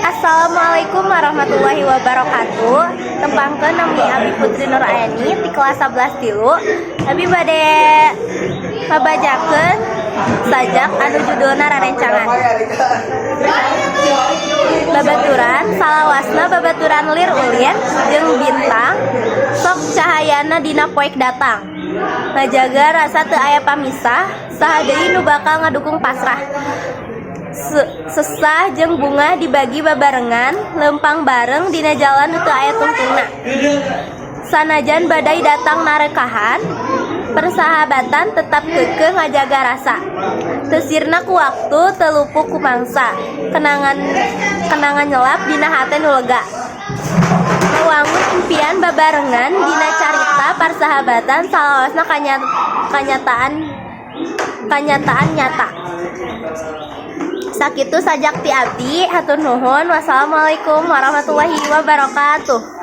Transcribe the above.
Assalamualaikum warahmatullahi wabarakatuh. Tepangkeun, nami Abi Putri Nur Ayani di kelas 11 tilu. Abi bade ngabacakeun sajak anu judulna Rarencangan. Babaturan salawasna, babaturan lir ulin jeung bintang, sok cahayana dina poek datang, ngajaga rasa teu aya pamisah. Saha deui nu bakal ngadukung pasrah? Sesah jeung bungah dibagi babarengan, leumpang bareng dina jalan nu teu aya tungtungna. Sanajan badai datang narekahan, persahabatan tetap kekeh ngajaga rasa. Teu sirna ku waktu, teu luput ku mangsa, kenangan kenangan nyelap dina hate nu lega. Ngawangun impian babarengan dina carita persahabatan salawasna, kanyataan kanyataan nyata. Sakitu sajak ti abdi, hatur nuhun. Wassalamualaikum warahmatullahi wabarakatuh.